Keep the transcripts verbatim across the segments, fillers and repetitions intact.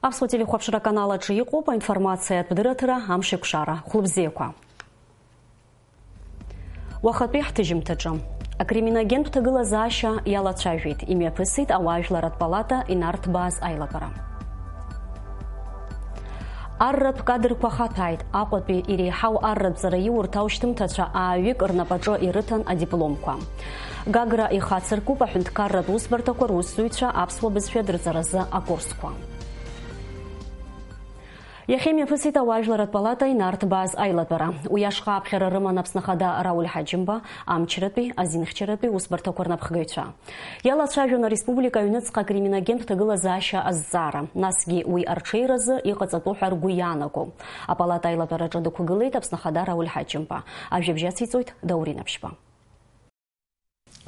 Аԥсуа телехәаԥшра аканал аҿы иҟоуп аинформациатә дырраҭара Амшеикәшара. Хәлыбзиақәа. Уахатәи ҳҭыжьымҭаҿы. Акриминогентә ҭагылазаашьа иалацәажәеит, имҩаԥысит ауаажәларратә палата инарҭбааз аилатәара. Арратә кадрқәа хаҭәааит, Аҟәатәи иреиҳау арратә ҵараиурҭа аушьҭымҭацәа ааҩык рнапаҿы ирыҭан адипломқәа. Гагра ихацыркуп аҳәынҭқарратә усбарҭақәа русзуҩцәа аԥсуа бызшәа дырҵаразы акурсқәа. Иахьа имҩаԥысит ауаажәларратә палата инарҭбааз аилатәара. Уи ашҟа аԥхьара рыман Аԥсны Ахада Рауль Ҳаџьымба, амчратәи, азинхьчаратәи усбарҭақәа рнапхгаҩцәа. Иалацәажәон ареспублика аҩныҵҟа акриминогентә ҭагылазаашьа азҵаара, насгьы уи арҽеиразы иҟаҵатәу ҳәа ргәы иаанаго. Апалата аилатәараҿы дықәгылеит Аԥсны Ахада Рауль Ҳаџьымба. Ажәабжь ациҵоит Даур Инаԥшьба.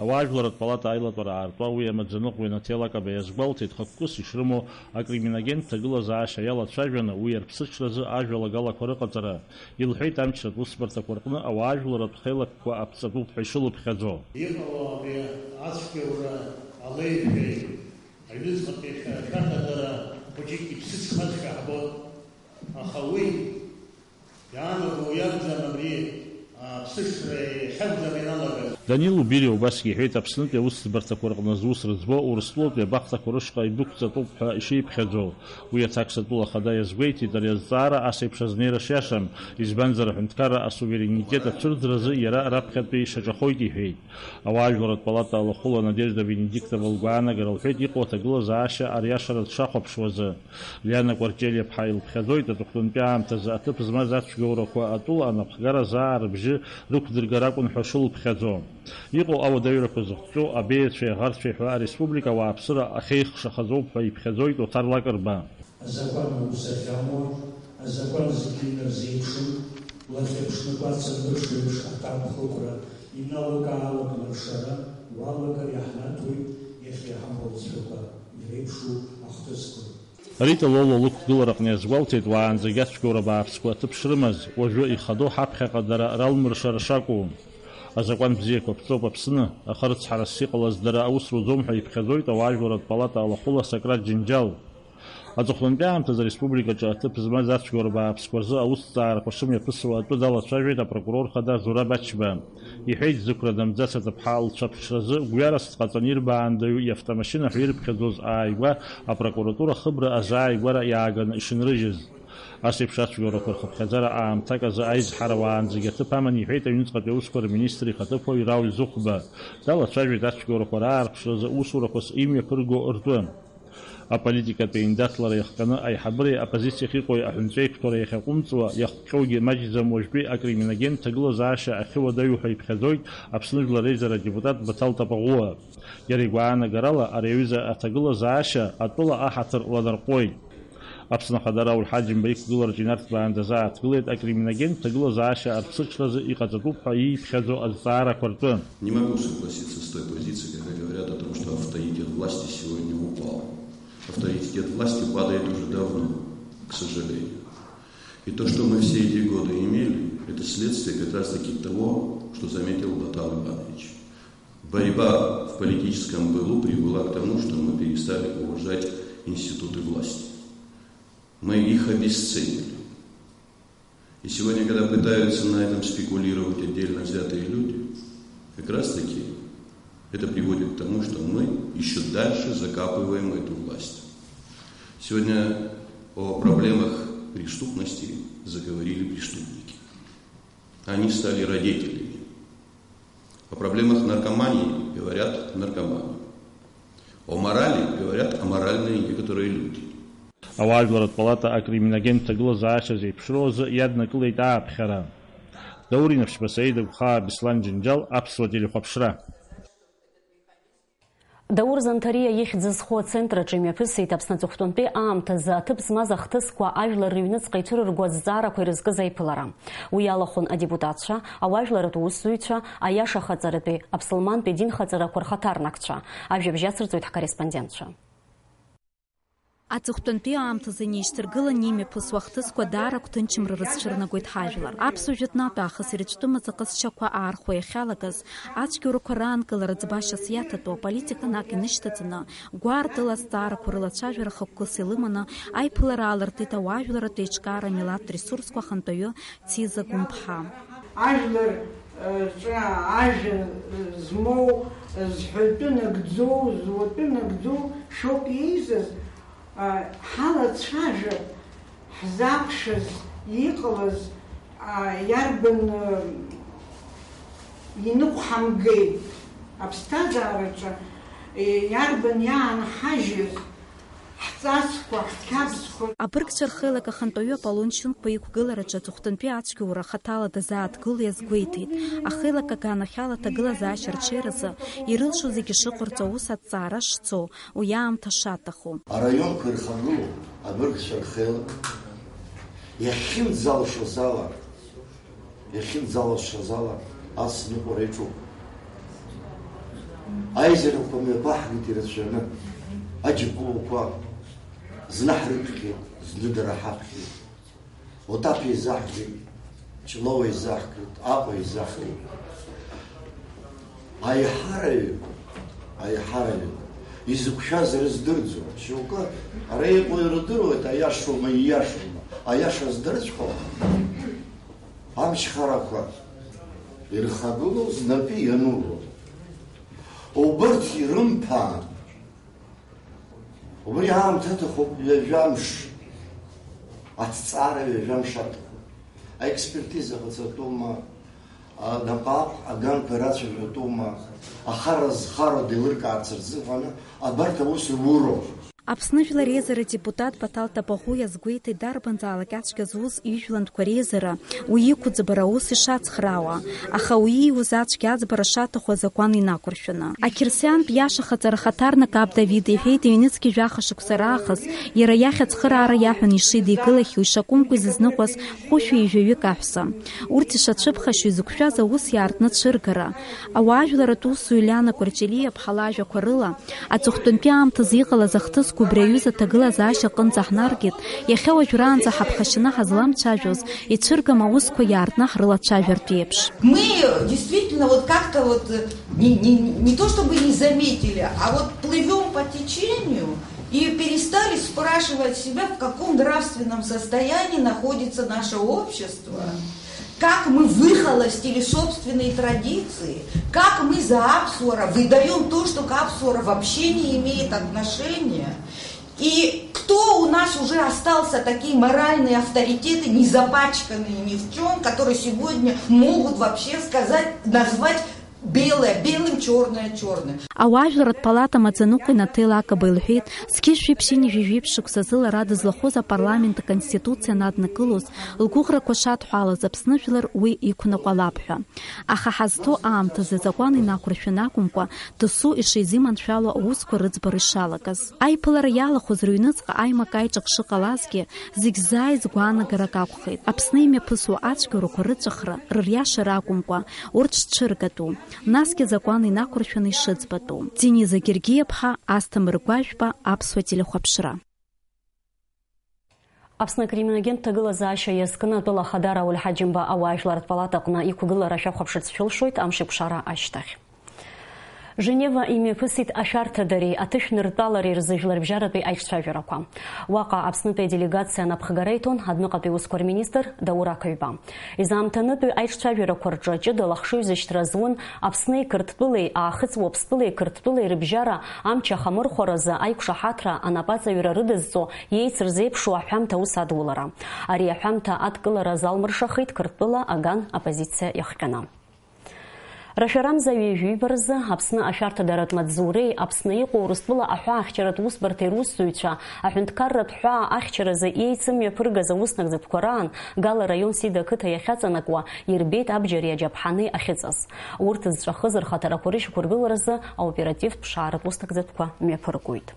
Ауаажәларратә палата аилатәара аартуа уи амаӡаныҟәгаҩ Наҭел Акаба иазгәалҭеит, хықәкыс ишрымоу акриминогентә ҭагылазаашьа иалацәажәаны, уи арԥсыҽразы ажәалагалақәа рыҟаҵара. Илҳәеит, амчратә усбарҭақәа рҟны ауаажәларратә хеилакқәа аԥҵатәуп ҳәа ишылыԥхьаӡо. Иҟало абри ацәгьоура алеишәеи аҩныҵҟатәи ашәа-, ашәахәатәара хәыҷык иԥсыҽхазшәа ҳбон. Аха уи иаанаго уи акәӡам, абри аԥсыҽра иахьакәӡам ианалагаз. Данил Убириа убасгьы иҳәеит, Аԥснытәи аусӡбарҭақәа рҟны зус рыӡбо Урыстәылатәи абахҭақәа рышҟа идәықәҵатәуп ҳәа ишиԥхьаӡо. Уи аҭакс атәыла ахада иазгәеиҭеит, ари азҵаара ас еиԥш азнеира шиашам, избанзар, аҳәынҭқарра асуверенитет ацәырӡразы иара раԥхьатәи шаҿахоит иҳәеит. Ауаажәларратә палата алахәыла Надежда Венедиктова лгәаанагара лҳәеит, иҟоу аҭагылазаашьа ариашара дшахәаԥшуазы. Лиана Кәарҷелиаԥҳа илыԥхьаӡоит, аҵыхәтәантәи аамҭазы аҭыԥ змаз ацәгьоурақәа атәыла анапхгара заа рыбжьы рықәдыргар акәын ҳәа шылыԥхьаӡо. Иҟоу ауадаҩрақәа зыхҵәу абеиацәеи аӷарцәеи ҳәа ареспублика ауааԥсыра ахьеихшахаз ауп ҳәа иԥхьаӡоит Оҭар Лакрба. Азакәан угәы сахьамуа, азакәан зегьы инарзеиԥшым, лахьыԥшны кәац аныршо еиԥш аҭакԥхықәра, иналак-аалак лыршара, уалагар иаҳнаҭоит иахьа иҳамоу алҵшәақәа иреиԥшу ахҭысқәа. Рита Лоло лықәгылараҟны иазгәалҭеит, уаанӡагь ацәгьоура бааԥсқәа аҭыԥ шрымаз, уажәы ихадоу ҳаԥхьаҟа дара ралмыршара шакәу. Азакәан бзиақәа ԥҵоуп Аԥсны, аха рыцҳарас иҟалаз дара аус руӡом ҳәа иԥхьаӡоит ауаажәларратә палата алахәыла Сократ Џьынџьал. Аҵыхәтәантәи аамҭазы ареспубликаҿы аҭыԥ змаз ацәгьоура бааԥсқәа рзы аусҭҵаарақәа шымҩаԥысуа атәы далацәажәеит апрокурор хада Зураб Ачба. Иҳәеит, зықәра дамӡац аҭыԥҳа лцәаԥҽразы гәҩарас дҟаҵаны ирбаандаҩу иавтомашьына ҳәа ирыԥхьаӡоз ааигәа апрокуратура хыбра азааигәара иааганы ишынрыжьыз. Ас еиԥш ацәгьоурақәа рхыԥхьаӡара аамҭак азы аизҳара уаанӡагь аҭыԥ аман, иҳәеит аҩныҵҟатәи аусқәа рминистр ихаҭыԥуаҩ Рауль Зыхәба. Далацәажәеит ацәгьоурақәа раарԥшразы усурақәас имҩаԥырго ртәы. Аполитикатә еиндаҭлара иахҟьаны аиҳабыреи аоппозициа ахьыҟоуи аҳәынҵәеиқәтәара иахьаҟәымҵуа, иахҟьоугьы маҷӡам уажәтәи акриминогенттә ҭагылазаашьа ахьыуадаҩу ҳәа иԥхьаӡоит Аԥсны Жәлар Реизара адепутат Баҭал Тапаӷәуа. Иара игәаанагарала, ари аҩыза аҭагылазаашьа атәыла аҳаҭыр ланарҟәуеит. Аԥсны Ахада Рауль Ҳаџьымба иқәгылараҿы инарҭбаан дазааҭгылеит акриминогенттә ҭагылазаашьа арԥсыҽразы иҟаҵатәуп ҳәа ииԥхьаӡо азҵаарақәа ртәы. Не могу согласиться с той позицией, когда говорят о том, что авторитет власти сегодня упал. Авторитет власти падает уже давно, к сожалению. И то, что мы все эти годы имели, это следствие как раз-таки того, что заметил Батал Иванович. Борьба в политическом пылу привела к тому, что мы перестали уважать институты власти. Мы их обесценили. И сегодня, когда пытаются на этом спекулировать отдельно взятые люди, как раз-таки это приводит к тому, что мы ещё дальше закапываем эту власть. Сегодня о проблемах преступности заговорили преступники. Они стали родителями. О проблемах наркомании говорят наркоманы. О морали говорят аморальные некоторые люди. Ауаажәларратә палата акриминогенттә ҭагылазаашьа зеиԥшроу азы иаднакылеит ааԥхьара. Даур Инаԥшьба, Саида Гәхаа, Беслан Џьынџьал, Аԥсуа телехәаԥшра. Даур Занҭариа ихьӡ зху ацентр аҿы имҩаԥысит Аԥсны аҵыхәтәантәи аамҭазы аҭыԥ змаз ахҭысқәа ажәлар рыҩныҵҟа ицәырырго азҵаарақәа ирызкыз аиԥылара. Уи иалахәын адепутатцәа, ауаажәларратә усзуҩцәа, аиаша хаҵаратәи аԥсылмантәи адинхаҵарақәа рхаҭарнакцәа. Ажәабжь ацырҵоит ҳкорреспондентцәа. Аҵыхәтәантәи аамҭазы инеишьҭаргыланы имҩаԥысуа ахҭысқәа даара агәҭынчымра рызцәырнагоит ҳажәлар. Аԥсуа жәытәнатә аахыс ирыцәтәым аҵакы зшьақәа аархәо иахьалагаз, ацәгьоурақәа раанкылара ӡбашьас иаҭатәу аполитика анак инышьҭаҵаны, гәаартыла азҵаарақәа рылацәажәара хықәкыс илыманы, аиԥылара аалыртит ауаажәларратә еиҿкаара амилаҭтә ресурсқәа ахантәаҩы Циза Гәымԥҳа. Ажәлар рҿы ажәа змоу, зҳәатәы нагӡоу, зуатәы нагӡоу шоуп иеизаз, ҳалацәажәап, ҳзақәшәаз, иҟалаз, иарбан иныҟәҳамгеи, аԥсҭазаараҿы иарбан иаанҳажьыз, ҳҵасқәа, ҳқьабзқәа. Абыргцәа рхеилак ахантәаҩы Аполлон Шьынқәба иқәгылараҿы аҵыхәтәантәи ацәгьоура хаҭала дазааҭгыло иазгәеиҭеит, ахеилак аганахьала аҭагылазаашьа рҽеиразы ирылшо зегьы шыҟарҵо, аус аҭҵаара шцо, уи аамҭа шаҭаху. Араионқәа ирхагылоу абыргцәа рхеилак иахьынӡалшоз ала, иахьынӡалшаз ала ацныҟәара иаҿуп. Аизарақәа мҩаԥаҳгеит ирацәаны, аџьықәлоуқәа зны ҳрыԥхьеит, зны дара ҳаԥхьеит. Отаԥ еизаҳгеит, Ҷлоу еизаҳгеит, Аҟәа еизаҳгеит. Аиҳараҩык, аиҳараҩык изықәшәаз рыздырӡом. Шьоукы ара иҟоу ирдыруеит, аиашоума, ииашоума, аиаша здырҵәҟьо. Амчхарақәа ирхагылоу знапы иануроуп. Убырҭ ирымԥаан. Убри аамҭа аҭахуп, ҩажәа мш. Аҭҵаара ҩажәа мш аҭахуп. Аекспертиза ҟаҵатәума, а, наҟ-ааҟ аганқәа ирацәажәатәума, ахара зхароу деилыркаарц рзыҳәан абарҭ аус руроуп. Аԥсны Жәлар реизара адепутат Баҭал Ҭабаӷәы иазгәеиҭеит, дарбанзаалак ацәгьа зуз ижәлантәқәа реизара уи иқәыӡбара аус ишацхраауа, аха уи ииуз ацәгьа аӡбара шаҭаху азакәан инақәыршәаны. Ақьырсиантә иашахаҵара хаҭарнак Аб Давид иҳәеит, ҩнызқьи жәаха шықәса раахыс иара иахь ацхыраара иаҳәон ишидикылахьоу, ишакәымкәа изызныҟәаз хәышәи-ҩажәаҩык аҳәса. Урҭ ишацәыԥхашьо изықәшәаз аус иаартны ацәыргара. Ауаажәларратә усзуҩ Лиана Кәарҷелиаԥҳа лажәақәа рыла, аҵыхәтәантәи аамҭазы иҟалаз ахҭысқәа убри аҩыза аҭагылазаашьа аҟынӡа ҳнаргеит, иахьа уажәраанӡа ҳаԥхашьаны ҳазламцәажәоз, ицәыргам аусқәа иаартны ҳрылацәажәартә еиԥш. Мы действительно вот как-то вот, э, не, не, не то чтобы не заметили, а вот плывём по течению и перестали спрашивать себя, в каком нравственном состоянии находится наше общество, как мы выхолостили собственные традиции, как мы за Апсуара выдаём то, что к Апсуара вообще не имеет отношения. И кто у нас уже остался такие моральные авторитеты, не запачканные ни в чём, которые сегодня могут вообще сказать, назвать белое белым, чёрное чёрным. Ауаажәларратә палата амаӡаныҟәгаҩ Наҭел Акаба илҳәеит, зқьи жәшәи ԥшьынҩажәи жәиԥшь шықәса зылара дызлахәыз апарламент аконституциа анаднакылоз, лгәыӷрақәа шадҳәалаз Аԥсны жәлар уи иқәныҟәалап ҳәа. Аха ҳазҭоу аамҭазы азакәан инақәыршәаны акәымкәа, досу ишизиманшәало аусқәа рыӡбара ишалагаз. Аиԥылара иалахәыз рыҩныҵҟа аимак-аиҿак шыҟалазгьы, зегь ззааиз гәаанагарак акәхеит. Аԥсны имҩаԥысуа ацәгьоурақәа рыҵәахра, рыриашара акәымкәа, урҭ шцәыргатәу, насгьы азакәан инақәыршәаны ишыӡбатәу. Дениза Гергиаԥҳа, Асҭамыр Гәажәба, Аԥсуа телехәаԥшра. Аԥсны акриминогентә ҭагылазаашьа иазкны атәыла ахада Рауль Ҳаџьымба ауаажәларратә палатаҟны иқәгылара шәахәаԥшырц шәылшоит амшеикәшара ашьҭахь. Женева имҩаԥысит ашәарҭадареи аҭышәныртәалареи рзы жәларбжьаратәи аиҿцәажәарақәа. Уаҟа Аԥснытәи аделегациа анапхгара иҭон адәныҟатәи усқәа рминистр Даур Ақаҩба. Изаамҭанытәи аиҿцәажәарақәа рҿы ҷыдала ахшыҩзышьҭра зун Аԥсни Қырҭтәылеи Аахыҵ Уаԥстәылеи Қырҭтәылеи рыбжьара амч ахамырхәаразы аиқәшаҳаҭра анапаҵаҩра рыдызҵо еицырзеиԥшу аҳәамҭа аус адулара. Ари аҳәамҭа адкылара залмыршахеит Қырҭтәыла аган аппозициа иахҟьаны. Рашәарамза ҩажәиба рзы Аԥсны ашәарҭадаратә маҵзуреи Аԥсны иҟоу Урыстәыла аҳәаахьчаратә усбарҭеи русзуҩцәа аҳәынҭқарратә ҳәаа ахьчаразы еицымҩаԥыргаз ауснагӡатәқәа раан Гала раион Сида ақыҭа иахьаҵанакуа ирбеит абџьари аџьаԥҳани ахьыҵаз. Урҭ зҵәахыз рхаҭарақәа рышьақәыргыларазы аоперативтә ԥшааратә уснагӡатәқәа мҩаԥыргоит.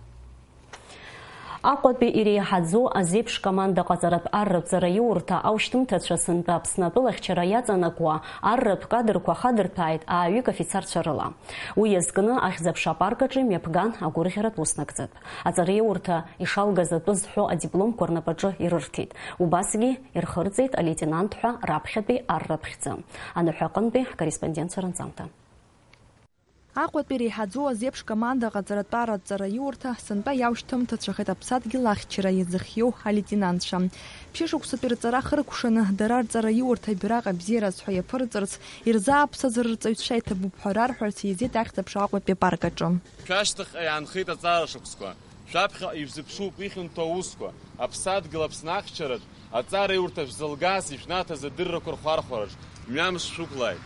Аҟәатәи иреиҳаӡоу азеиԥш команда ҟаҵаратә арратә ҵараиурҭа аушьҭымҭацәа сынтәа Аԥсны атәылахьчара иаҵанакуа арратә кадрқәа хадырҭәааит ааҩык афицарцәа рыла. Уи иазкны Ахьӡ-аԥша апарк аҿы имҩаԥган агәырӷьаратә ус нагӡатә. Аҵараиурҭа ишалгаз атәы зҳәо адипломқәа рнапаҿы ирырҭеит. Убасгьы ирхырҵеит алеитенант ҳәа раԥхьатәи арратә хьӡы. Аныҳәа аҟынтәи ҳкорреспондентцәа ранҵамҭа. Аҟәатәи реиҳаӡоу азеиԥш команда ҟаҵаратәара аҵараиурҭа сынтәа иаушьҭымҭацәахеит аԥсадгьыл ахьчара иазыхиоу алеитенантцәа. Ԥшьышықәсатәи рҵара хыркәшаны, дара рҵараиурҭа абираҟ абзиараз ҳәа иаԥырҵарц, ирзааԥсаз рырҵаҩцәа иҭабуп ҳәа рарҳәарц еизеит Ахьӡ-аԥша Аҟәатәи апарк аҿы. Шәашьҭахьҟа иаанхеит аҵара шықәсқәа. Шәаԥхьаҟа ишәзыԥшуп ихьанҭоу аусқәа. Аԥсадгьыл Аԥсны ахьчараҿ аҵараиурҭа шәзылгаз ишәнаҭаз адыррақәа рхәархәараҿ мҩамш шәықәлааит.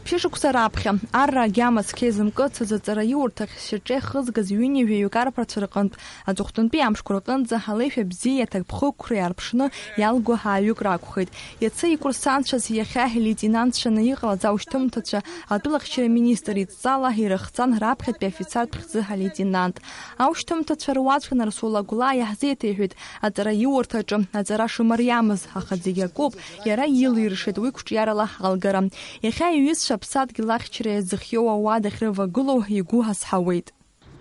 Ԥшьышықәса раԥхьа, арра агьама цқьа изымкыцыз аҵараиурҭахь шьаҿа ихызгаз ҩынҩажәаҩык арԥарцәа рҟынтә аҵыхәтәантәи амшқәа рҟынӡа алеишәа бзиеи аҭакԥхықәреи аарԥшны иалго ааҩык ракәхеит. Иацы икурсантцәаз иахьа илеитенантцәаны иҟалаз аушьҭымҭацәа атәылахьчара министр идҵала ирыхҵан раԥхьатәи афицартә хьӡы алеитенант. Аушьҭымҭацәа руаӡәк Нарсоу Лагәлаа иаҳзеиҭеиҳәеит аҵараиурҭаҿы аҵара шымариамыз, аха зегь акоуп, иара илиршеит уи қәҿиарала алгара. Иахьа иҩызцәа аԥсадгьыл ахьчара иазыхиоу ауаа дахьрывагылоу игәы азҳауеит.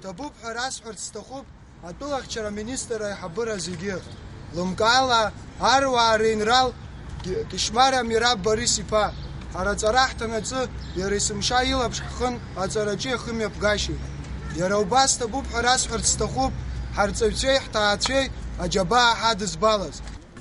Ҭабуп ҳәа расҳәарц сҭахуп атәылахьчара аминистр аиҳабыра зегьы. Лымкаала аруаа реинрал Ки-, Кишмариа Мираб Борис-иԥа, ҳара аҵара ҳҭанаҵы, иара есымша илаԥш ҳхын аҵараҿы иахымҩаԥгашьеит. Иара убас ҭабуп ҳәа расҳәарц сҭахуп ҳарҵаҩцәеи ҳҭаацәеи аџьабаа ҳадызбалаз.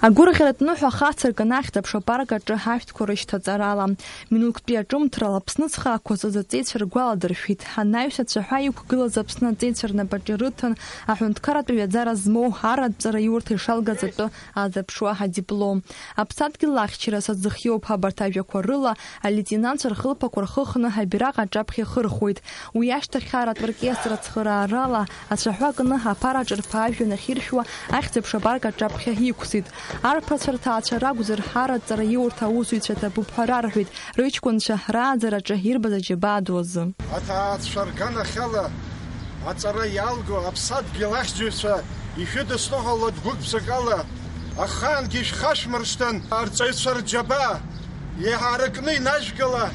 Агәырӷьаратә ныҳәа ахацыркын Ахьӡ-аԥша апарк аҿы ҳашәҭқәа рышьҭаҵарала, Минуҭтәи аҿымҭрала Аԥсны зхы ақәызҵаз аҵеицәа ргәаладыршәеит. Анаҩс ацәаҳәа иқәгылаз Аԥсны аҵеицәа рнапаҿы ирыҭан аҳәынҭқарратә ҩаӡара змоу арратә ҵараиурҭа ишалгаз атәы азырԥшуа адиплом. Аԥсадгьыл ахьчара сазыхиоуп ҳәа абарҭ ажәақәа рыла алеитенантцәа рхылԥақәа рхыхны абираҟ аҿаԥхьа ихырхуеит. Уи ашьҭахь арратә оркестр ацхыраарала ацәаҳәа кны аԥара аҿарԥа ажәҩан ахьиршәуа Ахьӡ-аԥша апарк аҿаԥхьа иқәсит. Арԥарцәа рҭаацәа ракәзар, арратә ҵараиурҭа аусзуҩцәа ҭабуп ҳәа рарҳәеит, рыҷкәынцәа рааӡараҿы ирбаз аџьабаа ду азы. Аҭаацәа рганахьала аҵара иалго аԥсадгьыл ахьӡҩцәа ишәыдысныҳәалоит гәык-ԥсыкала, ахаангьы ишәхашәмыршҭын, арҵаҩцәа рџьабаа иҳаракны инажәгала,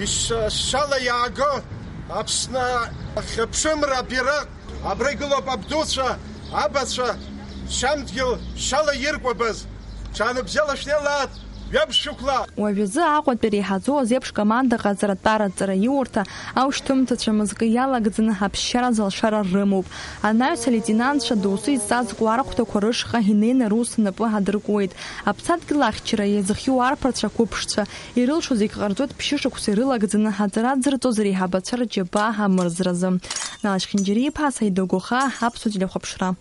ишьшьала иааго Аԥсны ахьыԥшымра абираҟ. Абра игылоуп абдуцәа, абацәа, шьамдгьыл шьала иркәабаз, ҽаанбзиала шәнеилааит, жәабжь шәықәла! Уажәазы Аҟәатәи реиҳаӡоу азеиԥш команда ҟаҵаратәара ҵараиурҭа аушьҭымҭацәа мызкы иалагӡаны аԥсшьаразы алшара рымоуп. Анаҩс алеитенантцәа доусы изҵазкуа арахәҭақәа рышҟа инеины рус напы адыркуеит. Аԥсадгьыл ахьчара иазыхиоу арԥарцәа қәыԥшцәа, ирылшо зегь ҟарҵоит ԥшьышықәса ирылагӡаны аҵара дзырҵоз реиҳабацәа рџьабаа амырзразы. Налашь Хинџьариа-иԥа, Саида Гәыхаа, Аԥсуа телехәаԥшра.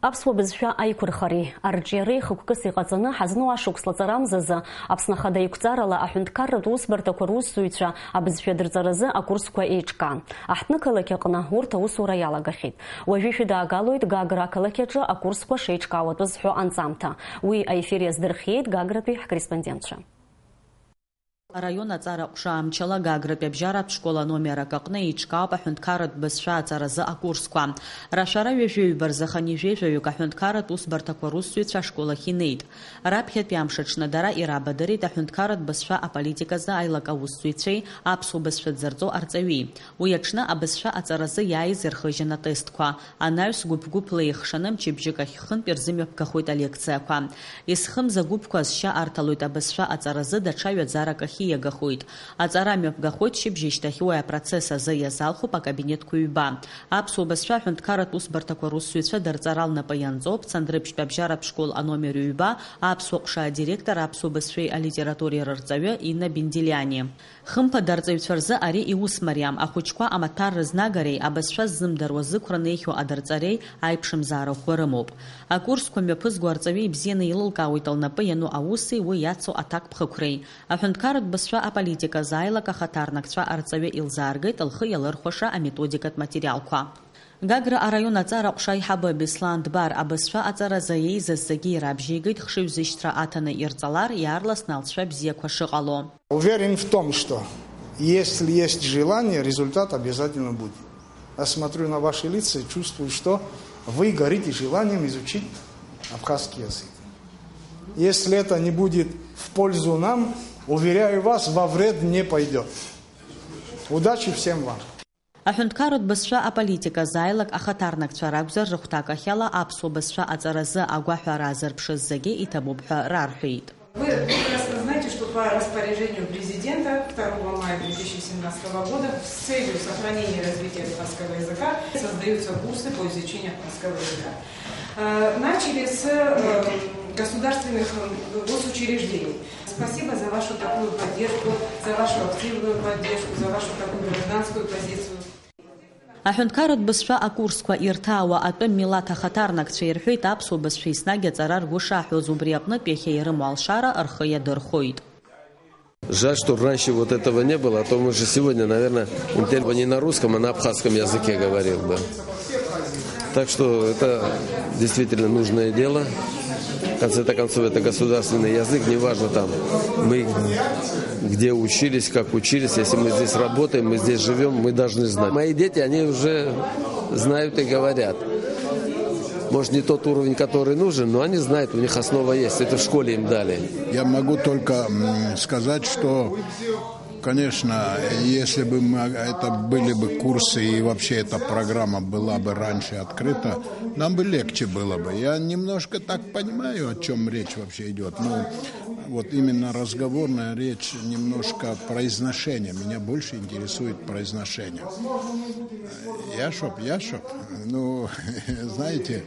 Аԥсуа бызшәа аиқәырхареи арҿиареи хықәкыс иҟаҵаны ҳазну ашықәс лаҵарамзазы Аԥсны Ахада иқәҵарала аҳәынҭқарратә усбарҭақәа русзуҩцәа абызшәа дырҵаразы акурсқәа еиҿкаан. Аҳҭнықалақь аҟны урҭ аусура иалагахьеит. Уажәы ишәыдаагалоит Гагра ақалақь аҿы акурсқәа шеиҿкаауа атәы зҳәо анҵамҭа. Уи аефир иаздырхиеит Гагратәи ҳкорреспондентцәа. Араион аҵара ҟәша амчала Гагратәи абжьаратә школ аномер акы аҟны еиҿкаауп аҳәынҭқарратә бызшәа аҵаразы акурсқәа. Рашәара ҩажәаҩба рзы хынҩажәеи жәаҩык аҳәынҭқарратә усбарҭақәа русзуҩцәа ашкол ахь инеит. Раԥхьатәи амш аҽны дара ирабадырит аҳәынҭқарратә бызшәа аполитиказы аилак аусзуҩцәеи аԥсуа бызшәа дзырҵо арҵаҩи. Уи аҽны абызшәа аҵаразы иааиз ирхыжьын атестқәа. Анаҩс гәыԥ-гәыԥла еихшаны мчыбжьык ахь хынтә ирзымҩаԥгахоит алекциақәа. Есхымза гәыԥқәа азшьа арҭалоит абызшәа аҵаразы даҽа ҩаӡарак ахь ииагахоит. Аҵара мҩаԥгахоит шьыбжьышьҭахь, уи апроцесс азы иазалхуп акабинетқәа ҩба. Аԥсуа бызшәа аҳәынҭқарратә усбарҭақәа русзуҩцәа дырҵарала напы ианҵоуп Цандрыԥшьтә абжьаратә школ аномер ҩба аԥсуа ҟәша адиректор, аԥсуа бызшәеи алитературеи рырҵаҩы Инна Бендилиани. Хымԥада, арҵаҩцәа рзы ари иус мариам, ахәыҷқәа амаҭәар рызнагареи абызшәа ззымдыруа зықәра неихьоу адырҵареи аиԥшымзаара ӷәӷәа рымоуп. Акурсқәа мҩаԥызго арҵаҩы ибзианы еилылкаауеит лнапы иану ауси уи иацу аҭакԥхықәреи. Аҳәынҭқарратә бызшәа аполитика азы аилак ахаҭарнакцәа арҵаҩы илзааргеит лхы иалырхәаша аметодикатә материалқәа. Гагра араион аҵара ҟәша аиҳабы Беслан Дбар абызшәа аҵаразы иеизаз зегьы ирабжьеигеит, хшыҩзышьҭра аҭаны ирҵалар, иаарласны алҵшәа бзиақәа шыҟало. Уверен в том, что если есть желание, результат обязательно будет. Я смотрю на ваши лица и чувствую, что вы горите желанием изучить абхазский язык. Если это не будет в пользу нам, уверяю вас, во вред не пойдет. Удачи всем вам! Аҳәынҭқарратә бызшәа аполитика азы аилак ахаҭарнакцәа ракәзар, рыхәҭакахьала аԥсуа бызшәа аҵаразы агәаҳәара зырԥшыз зегьы иҭабуп ҳәа рарҳәеит. Вы прекрасно знаете, что по распоряжению президента второго мая две тысячи семнадцатого года с целью сохранения и развития абхазского языка создаются курсы по изучению абхазского языка. Э, начали с э, государственных э, госучреждений. Спасибо за вашу такую поддержку, за вашу активную поддержку, за вашу такую гражданскую позицию. Аҳәынҭқарратә бызшәа акурсқәа ирҭаауа атәым милаҭ ахаҭарнакцәа ирҳәеит аԥсуа бызшәа еснагь аҵара ргәы шаҳәоз, убри аҟнытә иахьа ирымоу алшара рхы иадырхәоит. Жаль, что раньше вот этого не было, а то мы же сегодня, наверное, интервью не на русском, а на абхазском языке говорил бы. Так что это действительно нужное дело. В конце-то концов, это государственный язык, неважно там, мы где учились, как учились, если мы здесь работаем, мы здесь живем, мы должны знать. Мои дети, они уже знают и говорят. Может, не тот уровень, который нужен, но они знают, у них основа есть. Это в школе им дали. Я могу только м, сказать, что, конечно, если бы мы, это были бы курсы и вообще эта программа была бы раньше открыта, нам бы легче было бы. Я немножко так понимаю, о чем речь вообще идет. Ну, вот именно разговорная речь, немножко произношение. Меня больше интересует произношение. Яшоп, яшоп. Ну, знаете,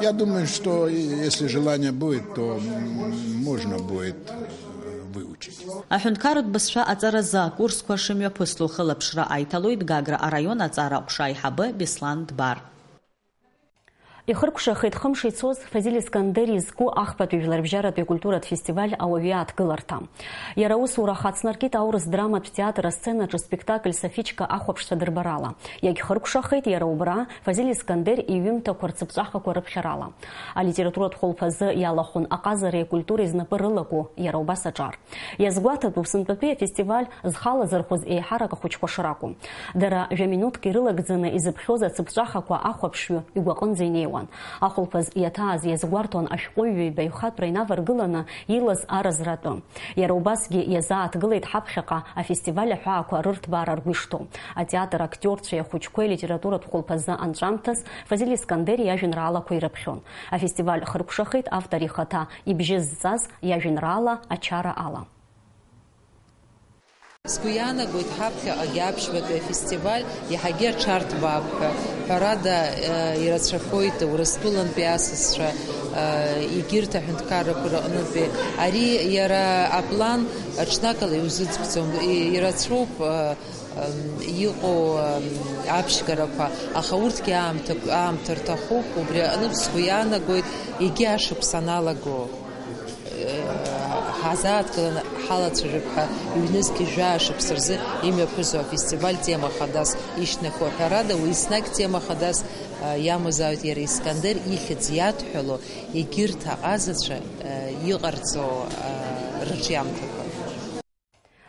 я думаю, что и- если желание будет, то м, можно будет э, выучить. Аҳәынҭқарратә бызшәа аҵаразы акурсқәа шымҩаԥысло хылаԥшра аиҭалоит Гагра араион аҵара аҟәша аиҳабы Беслан Дбар. Ихыркәшахеит хымш ицоз Фазиль Искандер изку ахԥатәи жәларбжьаратәи акультуратә фестиваль ауаҩы аҭгыларҭа. Иара аусура ахацнаркит аурыс драматә театр асценаҿы спектакль Софичка ахәаԥшцәа дырбарала. Иагьхыркәшахеит иара убра Фазиль Искандер иҩымҭақәа рцыԥҵәахақәа рыԥхьарала. Алитературатә хәылԥазы иалахәын аҟазареи акультуреи знапы рылаку иара убас аҿар. Иазгәаҭатәуп сынтәатәи афестиваль зхалазырхәыз еиҳарак ахәыҷқәа шракәу. Дара жәа-минуҭк ирылагӡаны изыԥхьоз ацыԥҵәахақәа ахәаԥшҩы игәаҟынӡа инеиуан. Ахәылԥаз иаҭааз иазгәарҭон ашәҟәыҩҩы ибаҩхатәра инаваргыланы илаз аразра атәы. Иара убасгьы иазааҭгылеит ҳаԥхьаҟа афестиваль аҳәаақәа рырҭбаара ргәы ишҭоу. Атеатр актиорцәеи ахәыҷқәеи алитературатә хәылԥазы анҵәамҭаз Фазиль Искандер иажәеинраалақәа ирыԥхьон. Афестиваль хыркәшахеит автор ихаҭа ибжьы зҵаз иажәеинраала Ачара ала. Сгәы иаанагоит, ҳаԥхьаҟагьы аԥшьбатәи афестиваль иаҳагьы аҽарҭбаап ҳәа. Ҳәарада, э, ирацәахоит Урыстәылантәи асасцәа, э, егьырҭ аҳәынҭқаррақәа рыҟнытәи. Ари иара аплан ҽнакала иузыӡбӡом, и-, ирацәоуп, э, м, иҟоу, м, аԥшьгарақәа, аха урҭгьы аамҭа, аамҭа рҭахуп, убри аҟнытә сгәы иаанагоит, егьи ашықәс аналаго. Ҳазааҭгыланы ҳалацәажәап ҳәа ҩнызқь жәаа шықәса рзы имҩаԥызоу афестиваль тема хадас ишьҭнахуа. Ҳәарада, уи еснагь тема хадас, а, иамазааит иара Искандер ихьӡ иадҳәало егьырҭ аҟазацәа, а, иҟарҵо, а, рырҿиамҭақәа.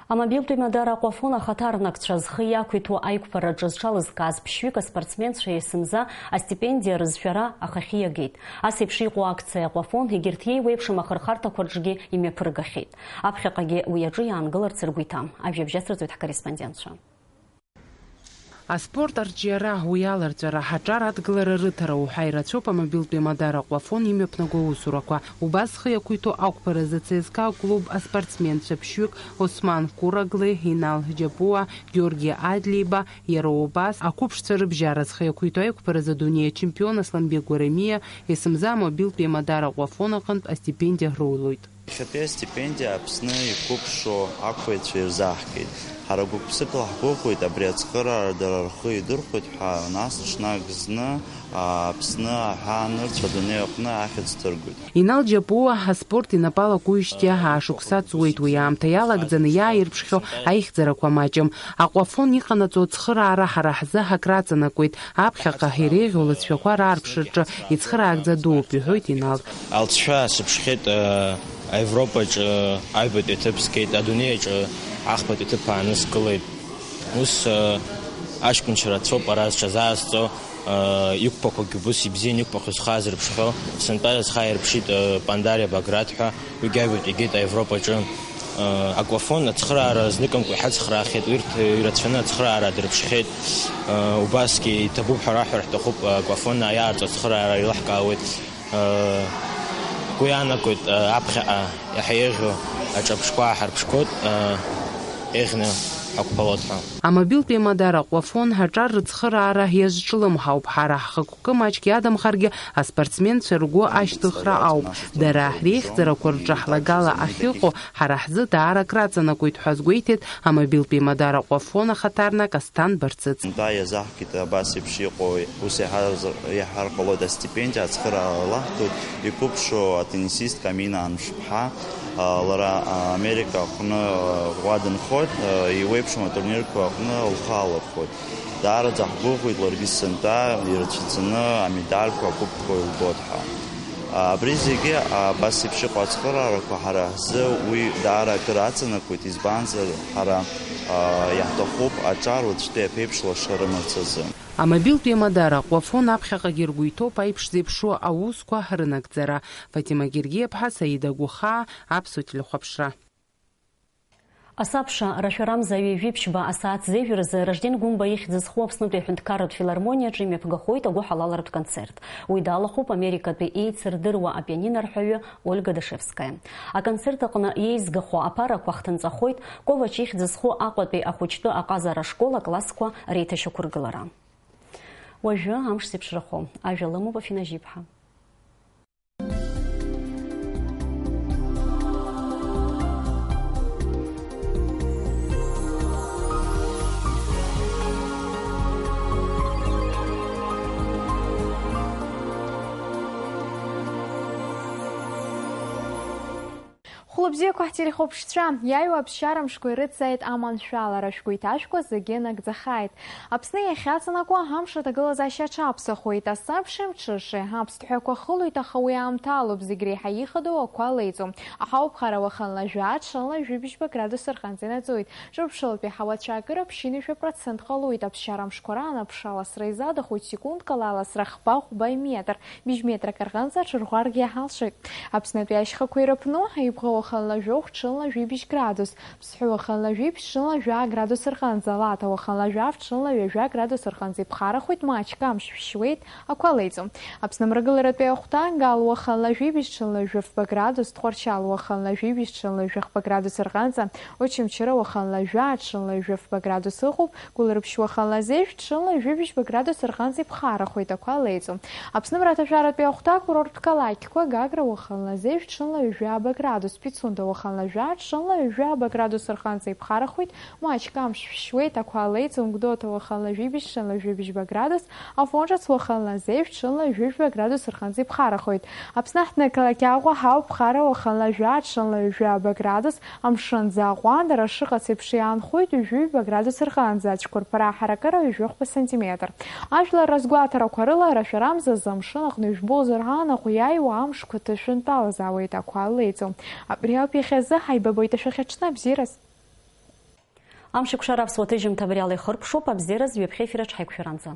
Амобилтәи Мадара Аҟәафон ахаҭарнакцәа зхы иақәиҭу аиқәԥараҿы зҽалызкааз ԥшьҩык аспортсменцәа есымза астипендиа рызшәара ахахьы иагеит. Ас еиԥш иҟоу акциа Аҟәафон егьырҭ иеиуеиԥшым ахырхарҭақәа рҿгьы имҩаԥыргахьеит. Аԥхьаҟагьы уи аҿы иаангыларц ргәы иҭам. Ажәабжь ацырҵоит ҳкорреспондентцәа. Аспорт арҿиара, уи аларҵәара, аҿар адгылара рыҭара уҳәа ирацәоуп амобилтәи Мадара Аҟәафон имҩаԥнаго аусурақәа. Убас зхы иақәиҭу ақәԥаразы Ц С К А клуб аспортсменцәа ԥшьҩык Осман Кураглы, Инал Џьапуа, Георги Адлеиба, иара убас ақәыԥшцәа рыбжьара зхы иақәиҭу аиқәԥаразы адунеи ачемпион Асланбек Гәарамиа есымза амобилтәи Мадара Аҟәафон аҟынтә астипендиа роулоит. Иахьатәи астипендиа Аԥсны иқәыԥшро ақәԥаҩцәа ирзааҳгеит. Ҳара гәык-ԥсыкла ҳгәыӷуеит, абри ацхыраара дара рхы идырхәоит ҳәа, нас ҽнак зны Аԥсны аҳәаанырцә адунеи аҟны ахьӡ ҭыргоит. Инал Џьапуа аспорт инапы алакуижьҭеи аҳа шықәса ҵуеит. Уи аамҭа иалагӡаны иааирԥшхьоу аихьӡарақәа маҷым. Аҟәафон иҟанаҵо ацхыраара ҳара ҳзы ҳакраҵанакуеит. Аԥхьаҟа иреиӷьу лыҵшәақәа раарԥшраҿы ицхыраагӡа дууп, иҳәоит Инал. Алҵшәа сыԥшхьеит, э, Аевропаҿы аҩбатәи аҭыԥ згеит, адунеи аҿы ахԥатәи аҭыԥ ааныскылеит. Ус, э, Аҷкәынцәа рацәоуп ара зҽазаазҵо, э, иқәԥақәагьы убыс ибзианы иқәԥақәа зхы аазырԥшхьоу, сынтәа зхы ааирԥшит, э, Пандариа Баграт ҳәа, уигьы аҩбатәи игеит Аевропаҿы. Э, Аквафон ацхыраара зныкымкәа иҳацхраахьеит, урҭ ирацәаны ацхыраара дырԥшхьеит. Э, убасгьы иҭабуп ҳәа раҳәар ҳҭахуп, Аквафон иаарҵо ацхыраара еилаҳкаауеит. Э, Гәы иаанагоит, э, аԥхьаҟа иаҳа еиӷьу аҿырԥштәқәа ҳарԥшқәоит, э, еиӷьны ҳақәԥалоит ҳәа. Амобилтә еимадара Аквафон аҿар рыцхыраара иазҿлымҳауп. Ҳара ҳхықәкы маҷк иадамхаргьы, аспортсменцәа ргәы ашьҭыхра ауп. Дара реихьӡарақәа рҿы ҳлагала ахьыҟоу, ҳара ҳзы даара акраҵанакуеит ҳәа азгәеиҭеит амобилтә еимадара Аквафон ахаҭарнак Асҭан Барцыц. Сынтәа иазаҳкит абас еиԥш иҟоу, ус иаҳар-, иаҳар ҟалоит астипендиа ацхыраара лаҳҭоит, иқәыԥшуа атеннисистка Амина Аншԥҳа, а, лара, а, Америка аҟны, а, уа дынхоит, а, еиуеиԥшым атурнирқәа аҟны лхы алырхуеит. Даараӡа ҳгәыӷуеит ларгьы сынтәа ирацәаӡаны амедальқәа, акубкқәа илбоит ҳәа. А, абри зегьы, а, абас еиԥш иҟоу ацхыраарақәа ҳара ҳзы уи даара акыр аҵанакуеит, избанзар, ҳара, а, иаҳҭахуп аҿар уаҵәтәи аԥеиԥш лаша рымарц азы. Амобилтә еимадара Аквафон аԥхьаҟагьы ргәы иҭоуп аиԥш зеиԥшу аусқәа рынагӡара. Фатима Гергиаԥҳа, Саида Гәыхаа, Аԥсуа телехәаԥшра. Асабша рашәарамза ҩажәи ԥшьба асааҭ зежәразы Ражден Гәымба ихьӡ зху Аԥснытәи аҳәынҭқарратә филармониаҿы имҩаԥгахоит агәыҳалалратә концерт. Уи далахәуп Америкатәи еицырдыруа апианинорҳәаҩы Ольга Дашевская. Аконцерт аҟны иеизгахо аԥарақәа хҭынҵәахоит Ковач ихьӡ зху Аҟәатәи ахәыҷтәы аҟазара ашкол аклассқәа реиҭашьақәыргылара. Уажәы амш зеиԥшрахо ажәа лымоуп Афина Жьиԥҳа. Хәлыбзиақәа ҳтелехәаԥшцәа, иааиуа аԥсшьара мшқәа ирыцзааит аманшәалара, шәгәы иҭашәкуа зегьы нагӡахааит. Аԥсны иахьаҵанакуа амш аҭагылазаашьа аҽаԥсахуеит, асабшеи амҽышеи, аԥсҭҳәақәа хылоит, аха уи аамҭалоуп, зегь реиҳа ихадоу ақәа леиҵом. Аҳауа ԥхара уахынла жәаа, ҽынла жәибжьба градус рҟынӡа инаӡоит. Ҿырԥшылатәи ҳауацәа акыр аԥшьынҩажәа процент ҟалоит, аԥсшьара мшқәа раан аԥша аласра изадахоит, секундк ала аласра хԥа-хәба метр, быжь метрак рҟынӡа аҽырӷәӷәаргьы иҳалшоит. Аԥснытәи ашьхақәа ирыԥну, аибӷа уахынла жәохә, ҽынла жәибжь градус, Ԥсҳәы уахынла жәибжь, ҽынла жәаа градус рҟынӡа, Лаҭа уахынла жәаф, ҽынла ҩажәа градус рҟынӡа иԥхарахоит, маҷк амш шәшьуеит, ақәа леиҵом. Аԥсны амрагыларатәи ахәҭа, Гал уахынла жәибжь, ҽынла жәафба градус, Тҟәарчал уахынла жәибжь, ҽынла жәахба градус рҟынӡа, Очамчыра уахынла жәаа, ҽынла жәафба градус ыҟоуп, Гәылрыԥшь уахынла зежә, ҽынла жәибжьба градус рҟынӡа иԥхарахоит, ақәа леиҵом. Аԥсны мраҭашәаратәи ахәҭа, акурорттә қалақьқәа, Гагра уахынла зежә, ҽынла ҩажәаба градус, Пицунда уахынла жәаа, ҽынла ҩажәаба градус рҟынӡа иԥхарахоит, маҷк амш шәшьуеит, ақәа леиҵом, Гәдоуҭа уахынла жәибжь, ҽынла жәибжьба градус, Афон ҿыц уахынла зежә, ҽынла ҩажәа градус рҟынӡа иԥхарахоит. Аԥсны аҳҭнықалақь Аҟәа ҳауп, ԥхара уахынла жәаа, ҽынла ҩажәаба градус, амшын ӡы аҟәандара шыҟац еиԥш иаанхоит ҩажәаҩба градус рҟынӡа, ацәқәырԥара аҳаракыра ҩажәихәба сантиметр. Ажәлар разгәаҭарақәа рыла, рашәарамзазы амшын аҟны ижәбозар аанаҟә иааиуа амшқәа ҭышәынтәалазаауеит, ақәа леиҵом. Абри ауп иахьазы, ҳаибабоит ашәахьаҽны, абзиараз. Амшеикәшара аԥсуа ҭыжьымҭа абри ала ихыркәшоуп, абзиараз ҩаԥхьа ефир аҿы ҳаиқәшәаранӡа.